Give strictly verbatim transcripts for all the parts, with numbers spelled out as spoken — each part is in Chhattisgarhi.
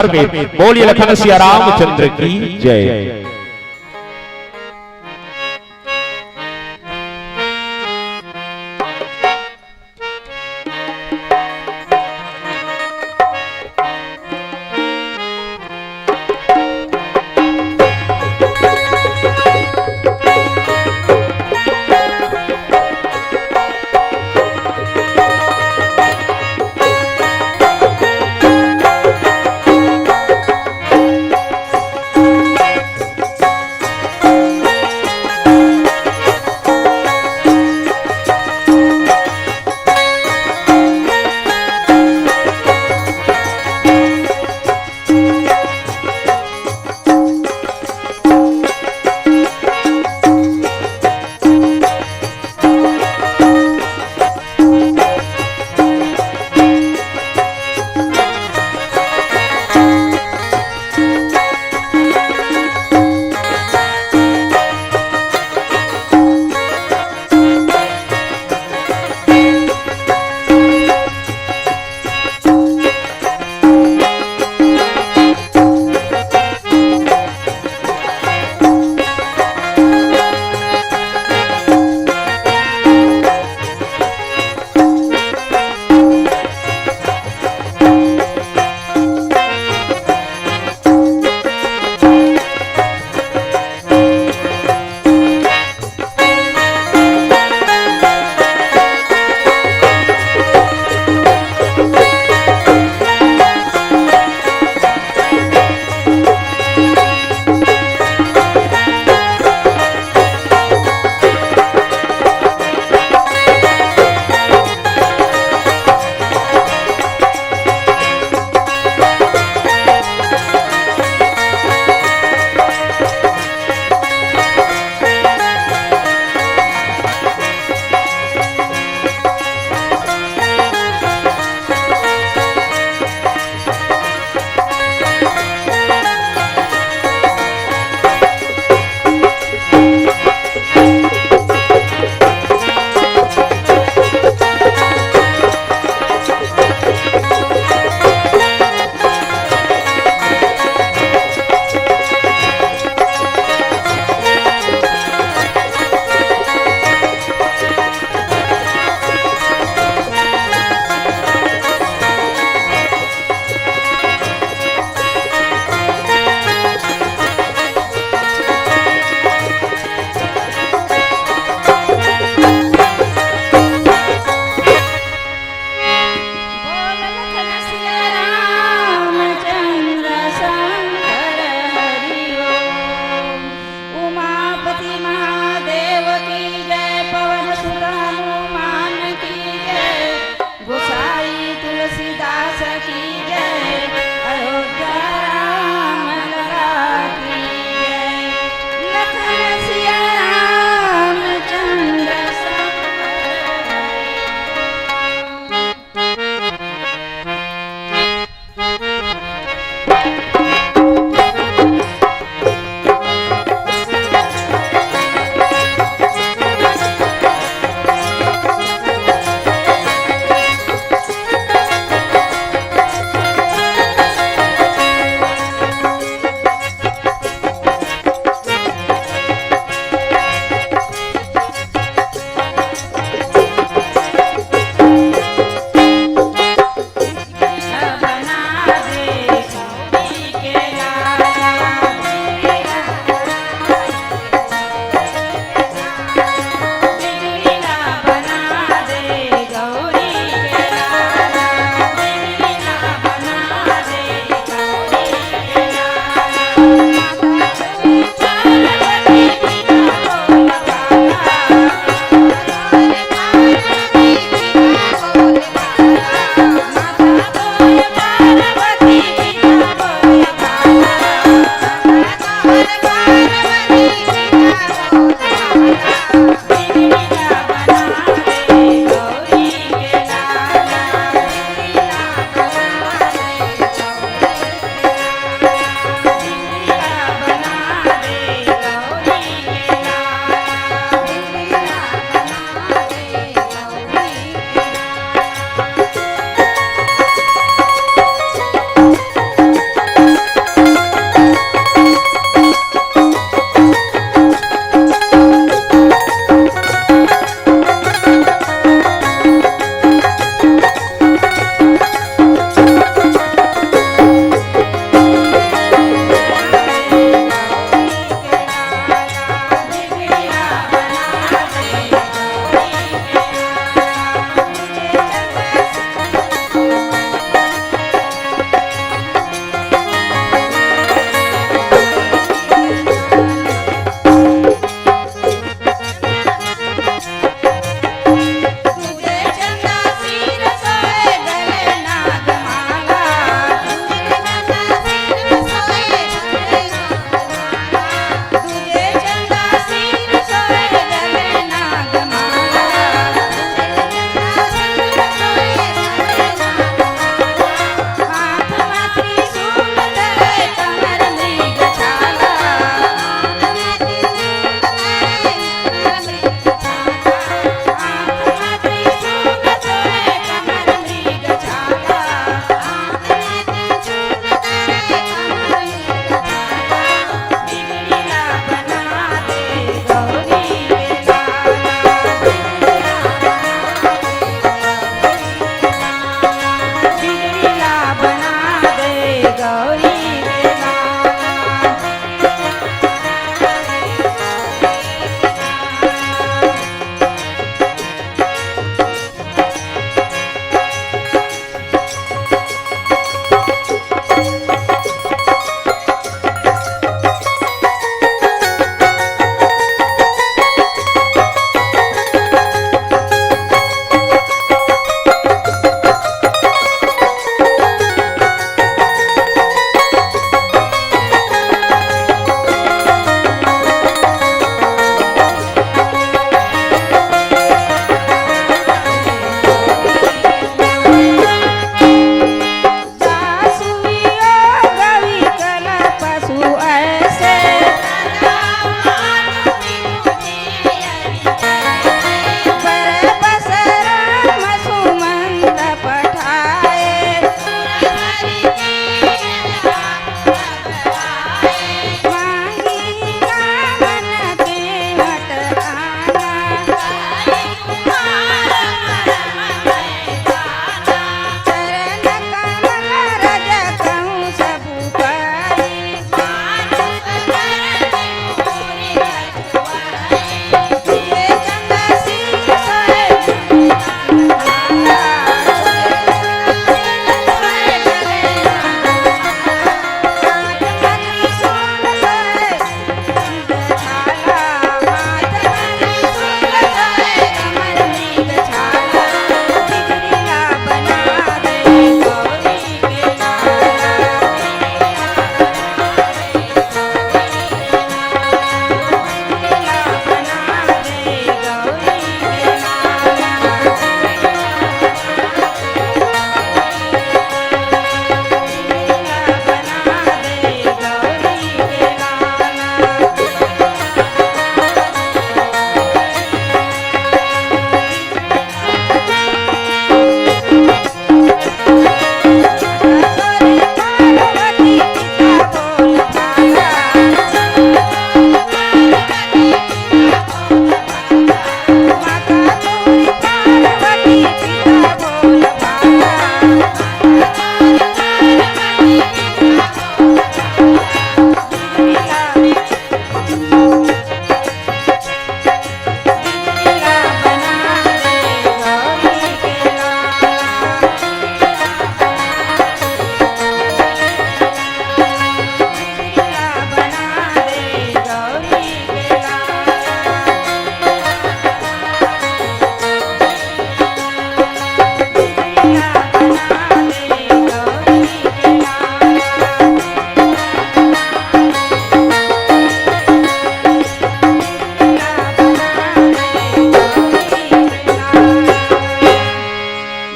समर्पित। बोलिए लखन सिया रामचंद्र की जय।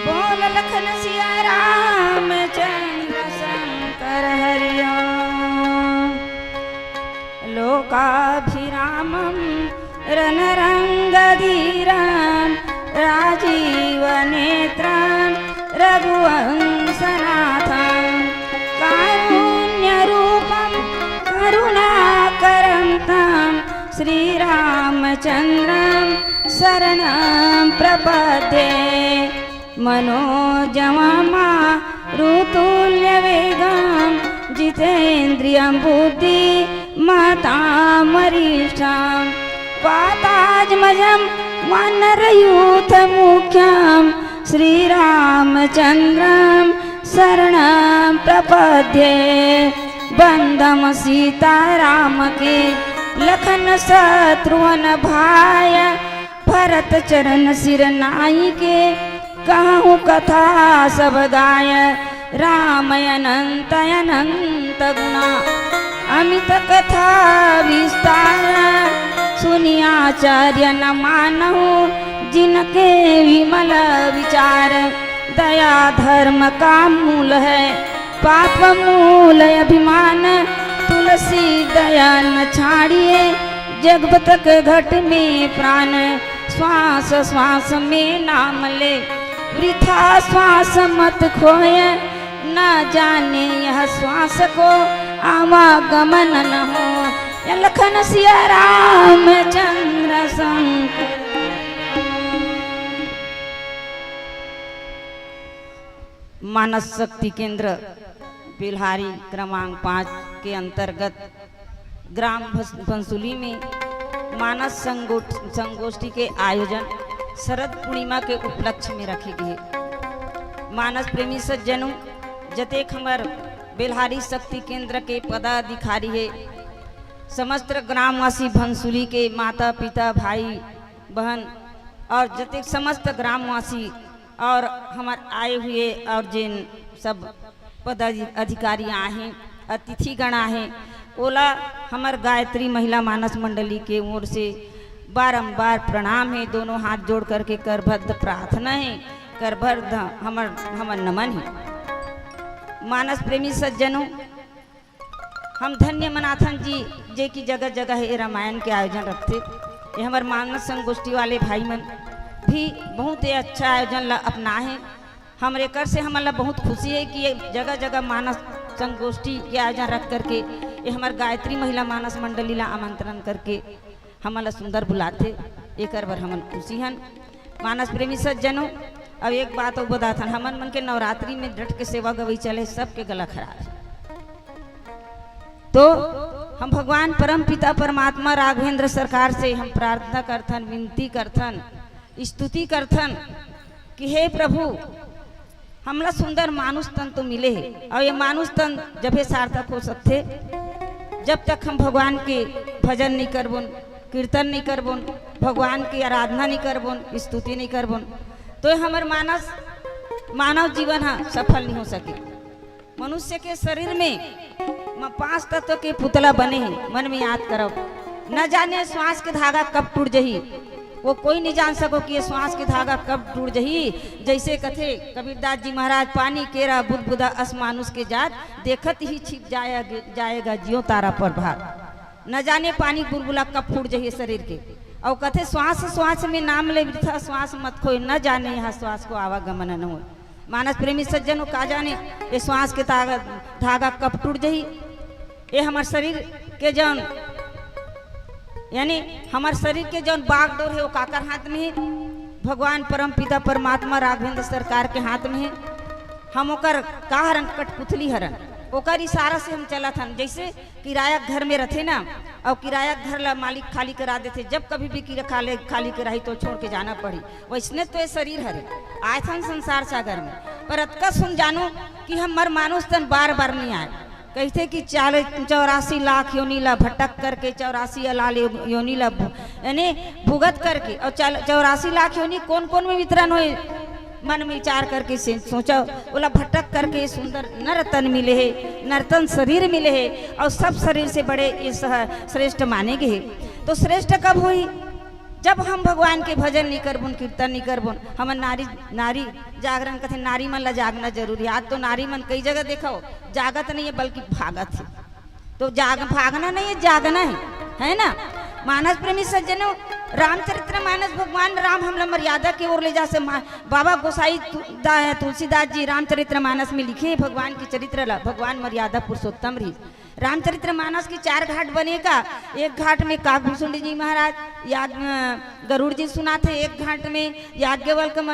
बोल लखन सिया रामचंद्र शंकर हरिओम। लोकाभिरामं रणरङ्गधीरं राजीवनेत्रं रघुवंशनाथं कारुण्यरूपं करुणाकरं तं श्रीरामचन्द्रं शरणं प्रपद्ये। मनोजवं मारुततुल्यवेगं जितेन्द्रियं बुद्धिमतां वरिष्ठं वातात्मजं वानरयूथमुख्यं श्रीरामचन्द्रं शरणं प्रपद्ये। बंदम सीताराम के लखन शत्रुघ्न भाय भरत चरण सिर नाई के कहूँ कथा सब गाय। राम अनंत अनंत गुणा अमित कथा विस्तार सुनि आश्चर्य न मानहु जिनके विमल विचार। दया धर्म का मूल है पाप मूल अभिमान तुलसी दया न छाड़िए जगत के घट में प्राण। श्वास श्वास में नाम ले वृथा श्वास मत खोए। न जाने यह श्वास को आवागमन न हो। या लखन सिया रामचंद्र शंकर। मानस शक्ति केंद्र बेल्हारी क्रमांक पाँच के अंतर्गत ग्राम भस-, भंसुली में मानस संगोठ-, संगोष्ठी के आयोजन शरद पूर्णिमा के उपलक्ष्य में रखे गे। मानस प्रेमी सज्जनों, जतेक हमर बेल्हारी शक्ति केंद्र के पदाधिकारी हे, समस्त ग्रामवासी भंसुली के माता, पिता, भाई, बहन और जतेक समस्त ग्रामवासी और हमर आए हुए और जिन सब पदाधिकारी आहे, अतिथिगण आहे, ओला हमर गायत्री महिला मानस मंडली के ओर से बारंबार प्रणाम हे। दोनों हाथ जोड़ करके करबद्ध प्रार्थना हे, करबद्ध हमर, हमर नमन हे। मानस प्रेमी सज्जनों, हम धन्य मनाथन जी, जे कि जगह जगह ये रामायण के आयोजन रखथे। ये हमर मानस संगोष्ठी वाले भाई मन भी बहुत ही अच्छा आयोजन ला अपनाए हे। हमर एकर से हमन ला बहुत खुशी हे कि ये जगह जगह मानस संगोष्ठी के आयोजन रख करके ये हमर गायत्री महिला मानस मंडली ला आमंत्रण करके हमन ला सुंदर बुलाथे, एकर बर हमन खुशी हन। मानस प्रेमी सज्जनों, अब एक बात अउ बताथन, हमन मन के नवरात्रि में डट के सेवा गवई चले, सबके गला खराब हे। तो हम भगवान परम पिता परमात्मा राघवेंद्र सरकार से हम प्रार्थना करथन, विनती करथन, स्तुति करथन कि हे प्रभु, हमला सुंदर मानुष तन तो मिले हे, अउ ये मानुष तन जबे सार्थक हो सकथे, जब तक हम भगवान के भजन नहीं करबोन, कीर्तन नहीं करबोन, भगवान की आराधना नहीं करबोन, स्तुति नहीं करबोन, तो ये हमर मानस, मानव जीवन ह सफल नहीं हो सके। मनुष्य के शरीर में म-, पांच तत्व के पुतला बने हे। मन में याद करव, न जाने श्वास के धागा कब टूट जही, वो कोई नहीं जान सको कि ये श्वास के धागा कब टूट जही। जैसे कथे कबीरदास जी महाराज, "पानी केरा बुदबुदा अस मानुष के जात, देखत ही छिप जाएगा, जाएगा जियो तारा प्रभात।" न जाने पानी बुलबुला कब फूट जही शरीर के। अउ कथे, "श्वास श्वास में नाम ले वृथा श्वास मत खोए, न जाने यहाँ श्वास को आवागमन न होए।" मानस प्रेमी सज्जन हो, का जाने ये श्वास के ताग-, धागा कब टूट जही। ये हमर शरीर के जौन, यानी हमर शरीर के जौन बागडोर हे, वो काकर हाथ में हे? भगवान परम पिता परमात्मा राघवेंद्र सरकार के हाथ में हे। हम ओकर का हरन? कठपुतली हरन। ओकर इशारा से हम चलत हन। जैसे किराया के घर में रथे ना, अउ किराया के घर ला मालिक खाली करा देथे, जब कभी भी किरा-, खाली, खाली कराही तो छोड़ के जाना पड़ी। वैसने तो ये शरीर हरे, आए थन संसार सागर में, पर अतका सुन जानो कि हमर मानुष तन बार बार नहीं आए। कहते कि चाल-, चौरासी लाख योनि ला भटक करके, चौरासी अलाल यो-, योनि ला भु-, यानी भुगत करके, और चाल-, चौरासी लाख योनि कौन कौन में वितरण होए, मन में विचार करके से सोचो, ओला भटक करके सुंदर नर तन मिले हे, नर्तन शरीर मिले हे, और सब शरीर से बड़े ये सह-, श्रेष्ठ माने गए हे। तो श्रेष्ठ कब होही? जब हम भगवान के भजन नहीं करबुन, कीर्तन नहीं करबुन। हमर नारी, नारी जागरण कथे, नारी मन ला जागना जरूरी हे। आज तो नारी मन कई जगह देखो, जागत नहीं हे, बल्कि भागत हे। तो जाग-, भागना नहीं हे, जागना हे, है ना? मानस प्रेमी सज्जनों, रामचरित्र मानस भगवान राम हमला मर्यादा के ओर ले जा से मा-, बाबा गोसाई तु-, दा-, तुलसीदास जी रामचरित्र मानस में लिखे हे भगवान के चरित्र ला, भगवान मर्यादा पुरुषोत्तम रहिस। रामचरित्र मानस के चार घाट बने का, एक घाट में काकभूषुंड जी महाराज याग-, अ, गरुड़ जी सुनाथे, एक घाट में याज्ञवल्क म-,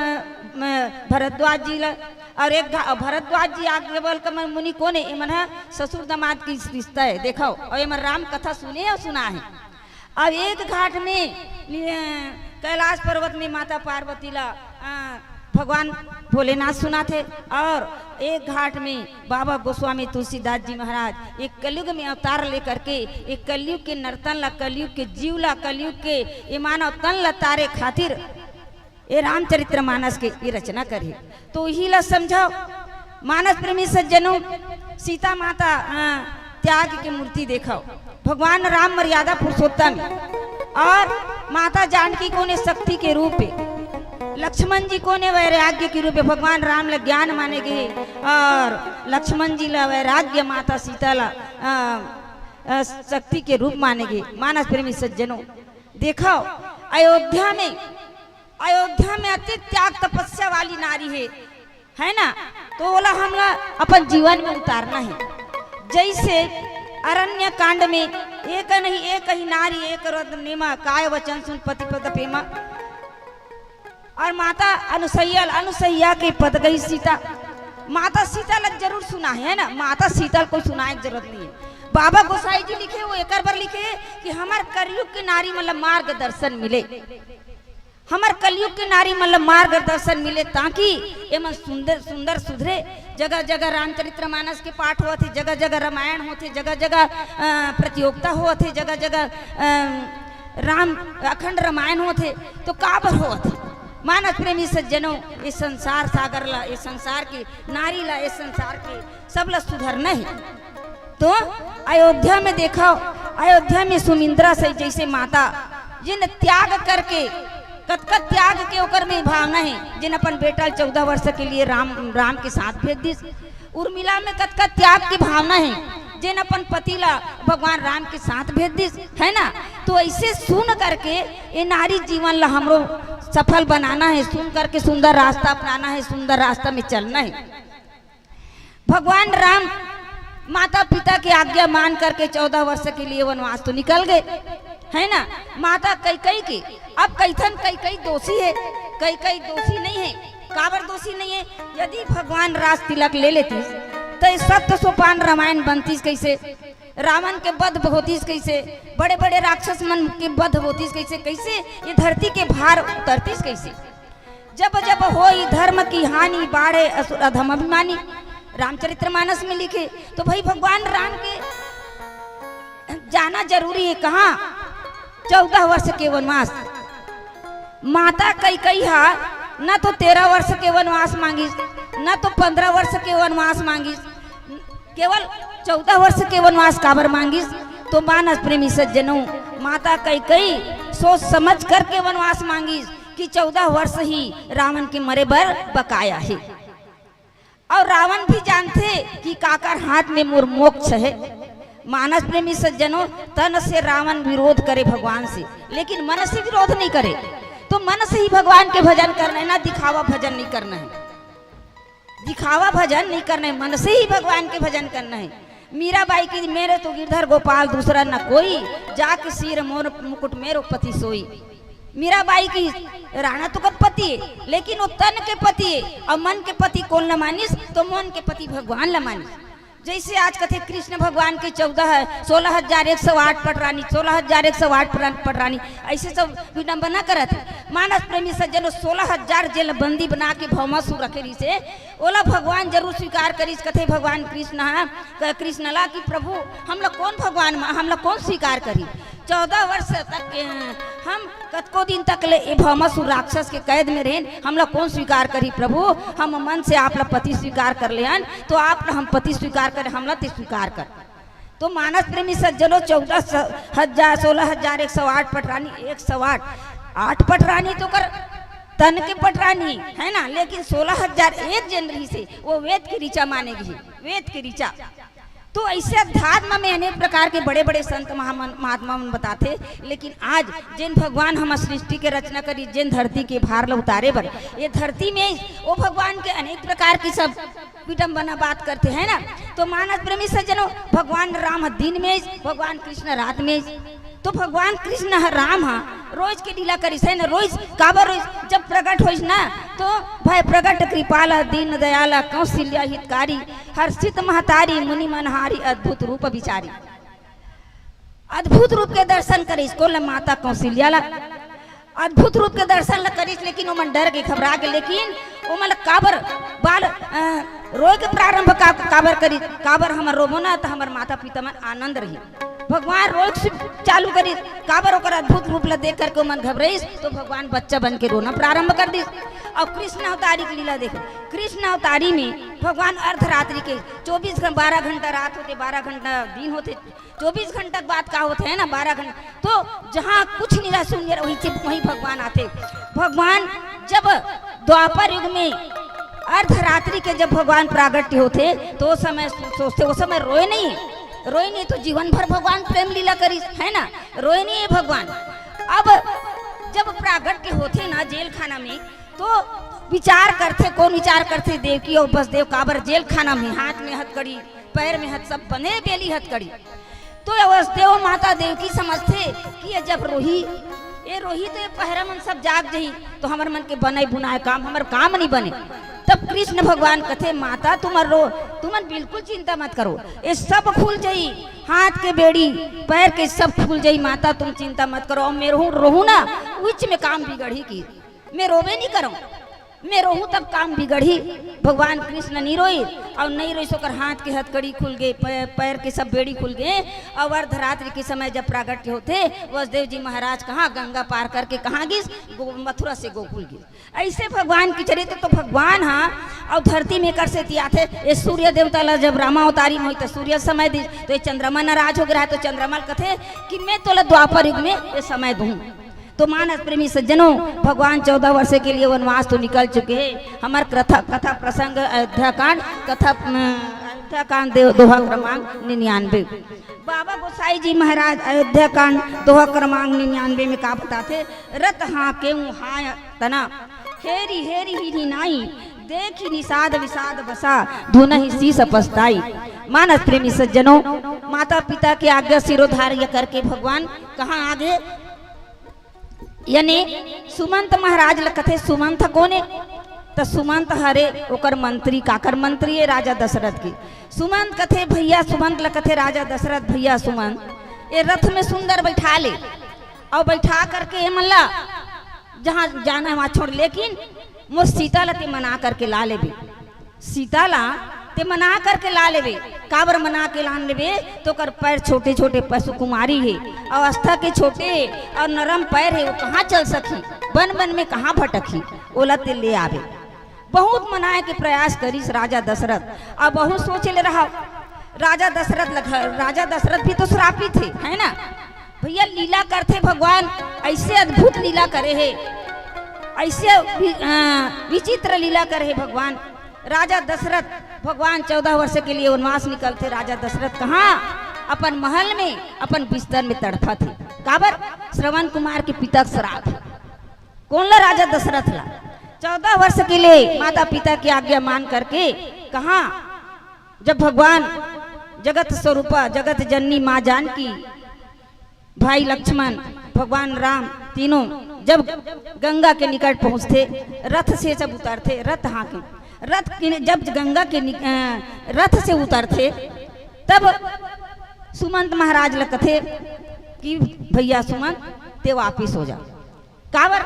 म-, भरद्वाज जी ला, और एक घा-, भरद्वाज जी याज्ञवल्क म-, मुनि कोन हे? एमन ह ससुर दमाद के रिश्ता हे, देखो, और एमन राम कथा सुने और सुनाए हे। अब एक घाट में, अ, कैलाश पर्वत में माता पार्वती ला, अ, भगवान भोलेनाथ सुनाथे, और एक घाट में बाबा गोस्वामी तुलसीदास जी महाराज एक कलयुग में अवतार लेकर के, एक कलयुग के नर्तन ला, कलयुग के जीव ला, कलयुग के ये मानव तन ला तारे खातिर ये रामचरित्र मानस के ये रचना करे। तो इही ला समझो, मानस प्रेमी सज्जनों, सीता माता, अ, त्याग के मूर्ति देखो। भगवान राम मर्यादा पुरुषोत्तम हे, और माता जानकी कोन हे? शक्ति के रूप हे। लक्ष्मण जी कोन हे? वैराग्य के रूप हे। भगवान राम ला ज्ञान माने गए हे, और लक्ष्मण जी ला वैराग्य, माता सीता ला, अ, अ, शक्ति के रूप माने गए हे। मानस प्रेमी सज्जनों, देखो, अयोध्या में, अयोध्या में अति त्याग तपस्या वाली नारी हे, है ना? तो ओला हमला अपन जीवन में उतारना हे। जैसे अरण्य कांड में, "एक नहीं एक ही नारी, एक रत्न नेमा, काय वचन सुन पति पद पेमा।" और माता अनुसैया, अनुसैया के पद गई सीता, माता सीता ला जरूर सुना हे, है ना? माता सीता ला कोई सुनाए के जरूरत नहीं है। बाबा गोसाई जी लिखे, वो एकर बर लिखे कि हमर कलयुग के नारी मन ला मार्गदर्शन मिले, हमर कलयुग के नारी मन ला मार्गदर्शन मिले, ताकि एमन सुंदर सुंदर सुधरे। जगह जगह रामचरित्र मानस के पाठ होत हे, जगह जगह रामायण होत हे, जगह जगह अ, प्रतियोगिता होत हे, जगह जगह अ, राम अखंड रामायण होत हे, तो काबर होत हे? मानस प्रेमी सज्जनों, ये संसार सागर ला, ये संसार के नारी ला, ये संसार के सब ला सुधरना हे। तो अयोध्या में देखो, अयोध्या में सुमिंद्रा से जैसे माता, जिन त्याग करके, कतका त्याग के ओकर में भावना हे, जिन अपन बेटा चौदह वर्ष के लिए राम, राम के साथ भेज दिस। उर्मिला में कतका त्याग की भावना हे, जिन अपन पति ला भगवान राम के साथ भेज दिस, है ना? तो ऐसे सुन करके ये नारी जीवन ला हमरो सफल बनाना हे, सुन करके सुंदर रास्ता अपनाना हे, सुंदर रास्ता में चलना हे। भगवान राम माता पिता के आज्ञा मान करके चौदह वर्ष के लिए वनवास तो निकल गए, है ना? माता कैकई के, अब कैथन कैकई दोषी हे, कैकई दोषी नहीं हे। काबर दोषी नहीं हे? यदि भगवान रास तिलक ले लेतिस, तो ये सप्त सोपान रामायण बनतिस कैसे? रावण के वध होतिस कैसे? बड़े बड़े राक्षस मन के वध होतिस कैसे? कैसे ये धरती के भार उतरतिस कैसे? जब जब होई धर्म की हानि, बाढ़े असुर अधम अभिमानी। रामचरित्र मानस में लिखे। तो भाई, भगवान राम के जाना जरूरी हे। कहाँ? चौदह वर्ष के वनवास। माता कैकई हा न तो तेरह वर्ष के वनवास मांगिस, न तो पन्द्रह वर्ष के वनवास मांगिस, केवल चौदह वर्ष के वनवास काबर मांगिस? तो मानस प्रेमी सज्जनों, माता कैकई सोच समझ करके वनवास मांगिस कि चौदह वर्ष ही रावण के मरे बर बकाया हे। अउ रावण भी जानथे कि काकर हाथ में मोर मोक्ष हे। मानस प्रेमी सज्जनों, तन से रावण विरोध करे भगवान से, लेकिन मन से विरोध नहीं करे। तो मन से ही भगवान के भजन करना हे ना, दिखावा भजन नहीं करना हे। दिखावा भजन नहीं करना हे, मन से ही भगवान के भजन करना हे। मीराबाई की, मेरे तो गिरधर गोपाल दूसरा न कोई, जाके सिर मोर मुकुट मेरो पति सोई। मीराबाई की, राणा तो कर पति हे, लेकिन वो तन के पति हे, अउ मन के पति कोन ला मानिस? तो मन के पति भगवान ला मानिस। जैसे आज कथे कृष्ण भगवान के चौदह, सोलह हजार एक सौ आठ पटरानी, सोलह हजार एक सौ आठ पटरानी, ऐसे सब विडम्बना करत हे। मानस प्रेमी सज्जनों, सोलह हजार जेल बंदी बना के भौमासुर रखे रहिसे, ओला भगवान जरूर स्वीकार करिस। कथे भगवान कृष्ण ह, क-, कृष्ण ला कि प्रभु, हमला कोन भगवान म-, हमला कोन स्वीकार करही? चौदह वर्ष तक, अ, हम कतको दिन तक ले ए भौमासुर राक्षस के कैद में रहेन, हमला कोन स्वीकार करही प्रभु? हम मन से आप ला पति स्वीकार कर लेहन, तो आप ला हम पति स्वीकार करे, हमला ते स्वीकार कर। तो मानस प्रेमी सज्जनों, चौदह स-, हजार, सोलह हजार एक सौ आठ पटरानी, एक सौ आठ, आठ पटरानी तो कर तन के पटरानी, है ना, लेकिन सोलह हजार एक जेन रहिसे, वो वेद के ऋचा माने गिही, वेद के ऋचा। तो ऐसे अध्यात्म में अनेक प्रकार के बड़े-बड़े संत महामन-, महात्मा मन बताथे, लेकिन आज जेन भगवान हमर सृष्टि के रचना करिस, जेन धरती के भार ल उतारे बर, ये धरती में वो भगवान के अनेक प्रकार के सब विडम्बना बात करथे, है ना। तो मानस प्रेमी सज्जनों, भगवान राम ह दिन में, भगवान कृष्ण रात में। तो भगवान कृष्ण ह, राम ह, रोज के लीला करिस, है ना, रोज। काबर रोज? जब प्रगट होइस ना, तो भय प्रगट कृपाल दीन दयाल कौशल्या हितकारी, हर्षित महतारी मुनि मनहारी अद्भुत रूप बिचारी। अद्भुत रूप के दर्शन करिस, कोन ला? माता कौशल्या ला। अद्भुत रूप के दर्शन ला करिस, लेकिन ओमन डर गे, घबरा गे। लेकिन ओमन ला काबर बाल, अ, रोए के प्रारंभ का, काबर करिस? काबर हमर रोबो ना, त हमर माता पिता मन आनंद रही। भगवान रोए के सु-, चालू करिस, काबर? ओकर अद्भुत रूप ला देख करके ओमन घबराइस, तो भगवान बच्चा बन के रोना प्रारंभ कर दिस। अउ कृष्ण अवतारी के लीला देखो, कृष्ण अवतारी में भगवान अर्धरात्रि के चौबीस घं-, बारह घंटा रात होथे, बारह घंटा दिन होथे, चौबीस घंटा के बाद का होथे, है ना, बारह घंटा। तो जहाँ कुछ नहीं रह, सुन रह, वहीं से, वहीं भगवान आथे। भगवान जब द्वापर युग में अर्धरात्रि के जब भगवान प्रागट्य होथे, तो ओ समय सो-, सोचथे, ओ समय रोए नहीं, रोए नहीं, तो जीवन भर भगवान प्रेम लीला करिस, है ना, रोए नहीं हे भगवान। अब जब प्रागट्य होथे ना जेल खाना में, तो विचार करथे, कोन विचार करथे? देवकी अउ वसुदेव काबर जेल खाना में, हाथ में हथकड़ी, पैर में हथ, सब बंधे बेली हथकड़ी। तो ये वसुदेव माता देवकी समझथे कि ये जब रोही, ये रोही तो ये पहरा मन सब जाग जही, तो हमर मन के बनई बुनाय काम, हमर काम नहीं बने। तब कृष्ण भगवान कथे, माता, तुमन रो, तुमन बिल्कुल चिंता मत करो, ये सब खुल जाई, हाथ के बेड़ी, पैर के सब खुल जाई, माता, तुम चिंता मत करो। अउ मैं रोहूं, रोहूं ना, उच में काम बिगड़ही कि मैं रोबे नहीं करूं, मैं रोहूं तब काम बिगड़ही। भगवान कृष्ण नहीं रोई, अउ नहीं रोई, ओकर हाथ के हथकड़ी खुल गए, पै-, पैर के सब बेड़ी खुल गए। अउ अर्धरात्रि के समय जब प्रागट्य होथे, वसुदेव जी महाराज कहाँ, गंगा पार करके कहाँ गिस? गो-, मथुरा से गोकुल गिस। ऐसे भगवान के चरित्र तो भगवान हा अउ धरती में कर से तियाथे। ये सूर्य देवता ला जब रामावतारी में होई तो सूर्य समय दी, तो ये चंद्रमा नाराज हो गया है, तो चंद्रमा ल कथे कि मैं तोला द्वापर युग में ये समय दूं। तो मानस प्रेमी सज्जनों, भगवान चौदह वर्ष के लिए वनवास तो निकल चुके हैं। हमार कथा, कथा प्रसंग अयोध्या कांड, कथा, अम, अयोध्या कांड दे-, दोहा क्रमांक निन्यानवे। बाबा गोसाई जी महाराज अयोध्या कांड दोहा क्रमांक निन्यानवे में का बताथे? रत हाँकेउ हाय तना, हेरी हेरी ही नाई, देखी निषाद विषाद बसा, धुनहि शीस पछताई। मानस प्रेमी सज्जनों, माता पिता के आज्ञा शिरोधार्य करके भगवान कहाँ आगे? यानी सुमंत महाराज ल कथे, सुमंत कोने? त सुमंत हरे ओकर मंत्री, काकर मंत्री है? राजा दशरथ के। सुमंत कथे, भैया, सुमंत ल कथे राजा दशरथ, भैया सुमंत, ये रथ में सुंदर बैठा ले, अउ बैठा करके ये मन ला जहाँ जाना है वहाँ छोड़, लेकिन मोर सीता ला ते मना करके ला लेबे। सीता ला ते मना करके ला लेबे। काबर मना के लान लेबे? तो ओकर पैर छोटे छोटे, पशु कुमारी है, अवस्था के छोटे अउ नरम पैर है, वो कहाँ चल सकही? बन बन में कहाँ भटकही? ओला ते ले आबे। बहुत मनाए के प्रयास करिस राजा दशरथ। अब बहुत सोचे ले रहा राजा दशरथ लग-, राजा दशरथ भी तो श्रापित है, है ना भैया? लीला करथे भगवान, ऐसे अद्भुत लीला करे है, ऐसे वि-, अ, विचित्र लीला करे है भगवान। राजा दशरथ, भगवान चौदह वर्ष के लिए वनवास निकलथे। राजा दशरथ कहाँ? अपन महल में, अपन बिस्तर में तड़फत हे। काबर? श्रवण कुमार के पिता के श्राप हे। कोन ला? राजा दशरथ ला। चौदह वर्ष के लिए माता पिता की आज्ञा मान करके कहाँ, जब भगवान जगत स्वरूपा, जगत जननी माँ जानकी, भाई लक्ष्मण, भगवान राम तीनों जब गंगा के निकट पहुँचथे, रथ से जब उतरथे, रथ हाँके, रथ के, जब गंगा के नि-, अ, रथ से उतरथे, तब सुमंत महाराज ल कथे कि भैया सुमंत, ते वापिस हो जा। काबर?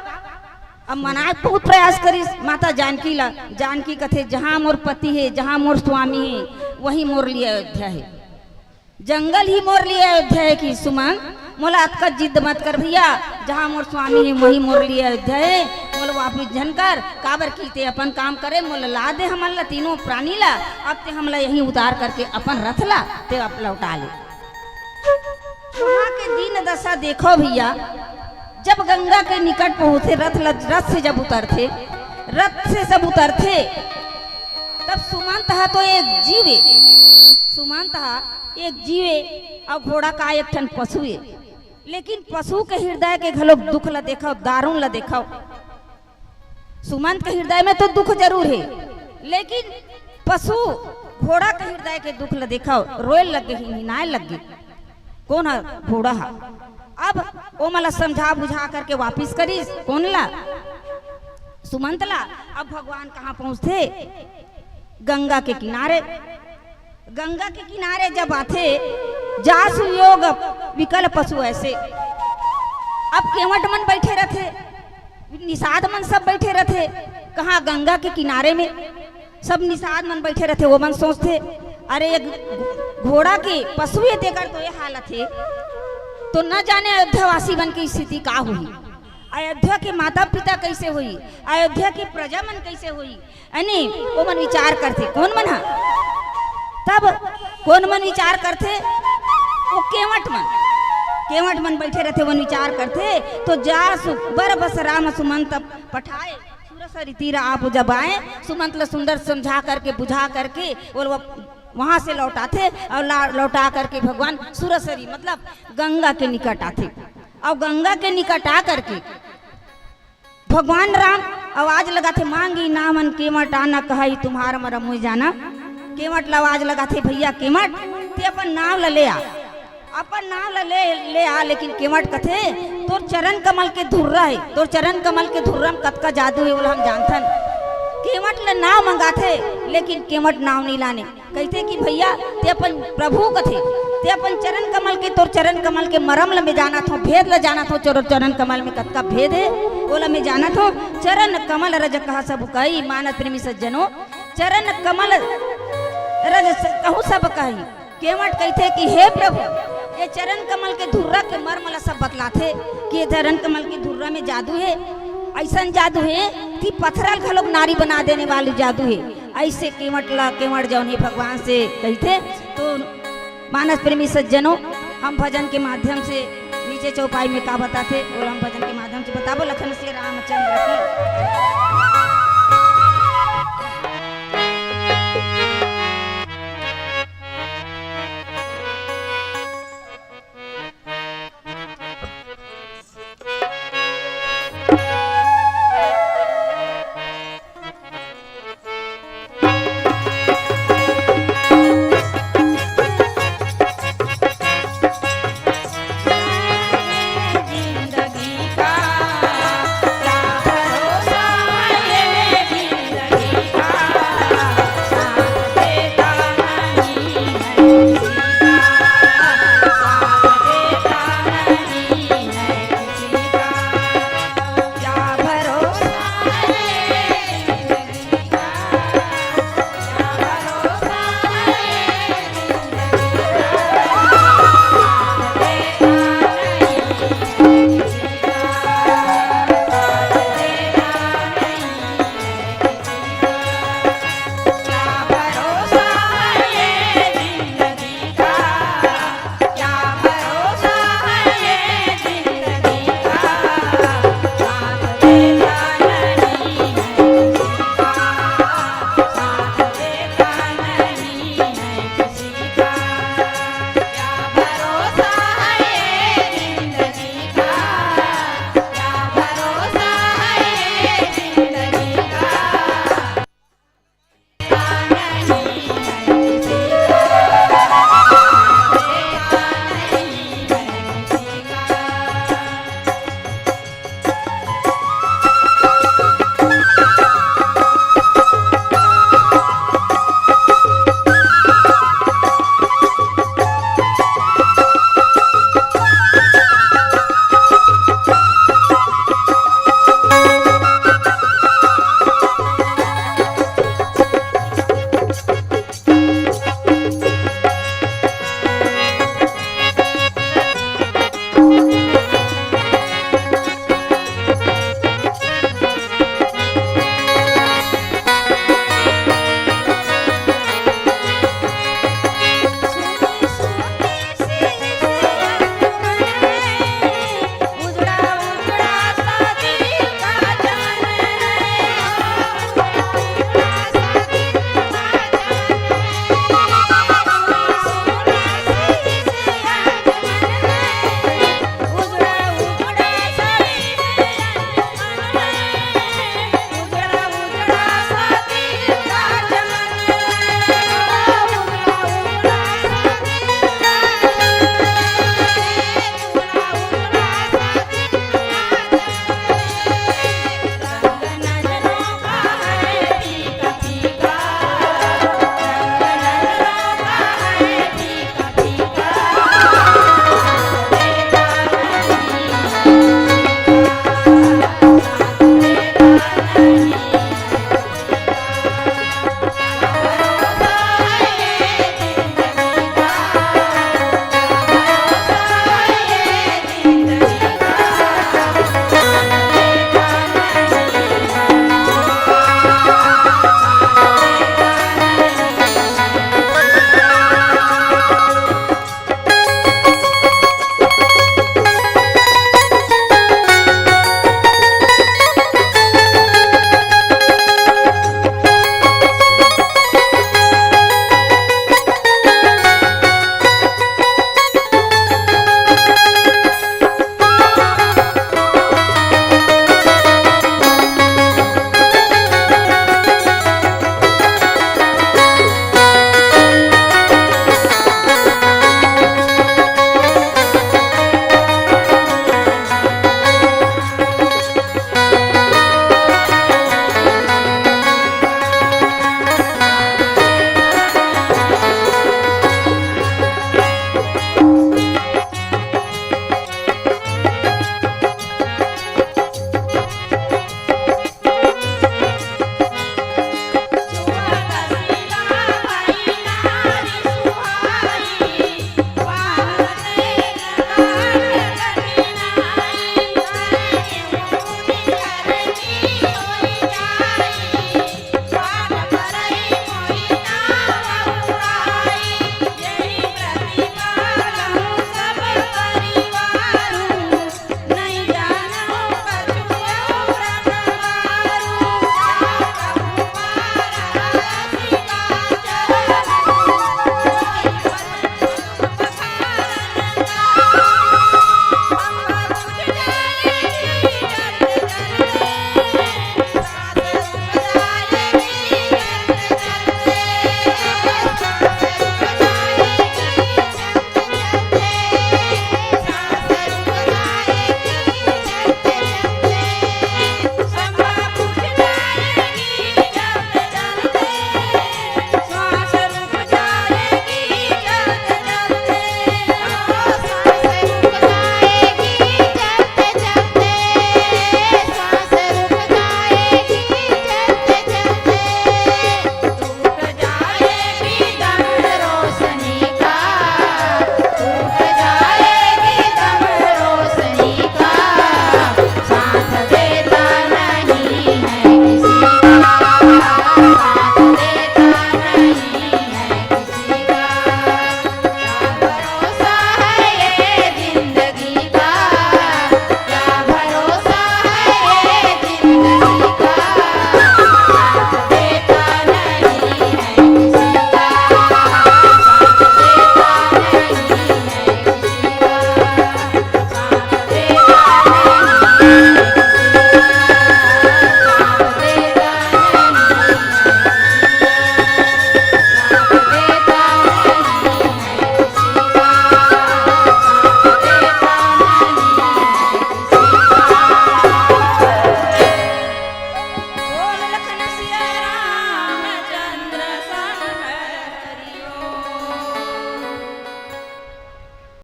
अब मनाए बहुत प्रयास करिस माता जानकी ला। जानकी कथे, जहाँ मोर पति हे, जहाँ मोर स्वामी हे, वही मोर लिए अयोध्या हे। जंगल ही मोर लिए अयोध्या हे कि सुमंत, मोला अतका जिद मत कर भैया, जहाँ मोर स्वामी हे, वही मोर लिए अयोध्या हे। मोला वापिस झन कर, काबर कि ते अपन काम करे, मोला ला दे हमन ला, तीनों प्राणी ला। अब ते हमला यहीं उतार करके अपन रथ ला ते अब लौटा ले। वहाँ के दीन दशा देखो भैया, जब गंगा के निकट पहुँचे, रथ ल-, रथ से जब उतरथे, रथ से जब उतरथे, तब सुमंत हा तो एक जीव हे, सुमंत हा एक जीव हे, अउ घोड़ा का एक ठन पशु हे, लेकिन पशु के हृदय के घलोक दुख ल देखव, दारुण ल देखव। सुमंत के हृदय में तो दुख जरूर हे, लेकिन पशु घोड़ा के हृदय के दुख ल देखव, रोए लग गे, हिनहिनाए लग गे। कोन ह? घोड़ा ह। अब ओमन ला समझा बुझा करके वापिस करिस। कोन ला? सुमंत ला। अब भगवान कहाँ पहुँचथे? गंगा के किनारे। गंगा के किनारे जब आथे, जासु योग विकल पशु ऐसे। अब केवट मन बैठे रथे, निषाद मन सब बैठे रथे। कहाँ? गंगा के किनारे में सब निषाद मन बैठे रथे। वो मन सोचथे, अरे, ये घोड़ा के पशु हे, तेकर तो ये हालत हे, तो न जाने अयोध्यावासी मन की स्थिति का होही, अयोध्या के माता पिता कैसे होही, अयोध्या की प्रजा मन कैसे होही। अने ओमन विचार करथे, कोन मन ह? तब कोन मन विचार करथे? ओ केवट मन, केवट मन बैठे रथे, ओमन विचार करथे। तो जासु बर बस राम सुमंत पठाए, सुरसरी तीर आप जब आए, सुमंत ल सुंदर समझा करके, बुझा करके, वो वहाँ से लौटाथे अउ ला-, लौटा करके भगवान सुरसरी मतलब गंगा के निकट आथे। अउ गंगा के निकट आ करके भगवान राम आवाज लगाथे, मांगी नामन केवट आना, कहई तुम्हार मरम मुझ जाना। केवट ला आवाज लगाथे, भैया केवट, ते अपन नाव ला ले आ, अपन नाव ला ले, ले आ। लेकिन केवट कथे, तोर चरण कमल के धुर्रा हे, तोर चरण कमल के धुर्रा में कतका जादू हे, ओला हम जानथन। केवट ल नाव मंगाथे, लेकिन केवट नाव नहीं लाने। कहिथे कि भैया, ते अपन प्रभु कथे, ते अपन चरण कमल के, तोर चरण कमल के मरम ल मैं जानत हूँ, भेद ल जानत हूँ, तोर चरण कमल में कतका भेद हे, ओला मैं जानत हूँ। चरण कमल रज कहा सब कही, मानस प्रेमी सज्जनों, चरण कमल रज स-, कहूँ सब कही। केवट कहिथे कि हे प्रभु, ये चरण कमल के धुर्रा के मर्म ला सब बतलाथे कि ये चरण कमल के धुर्रा में जादू हे, अइसन जादू हे कि पथरा ल घलोक नारी बना देने वाली जादू हे। अइसे केवट ला, केवट जौन हे भगवान से कहिथे। तो मानस प्रेमी सज्जनों, हम भजन के माध्यम से नीचे चौपाई में का बताथे, ओला हम भजन के माध्यम से बताबो। लखन श्री रामचंद्र की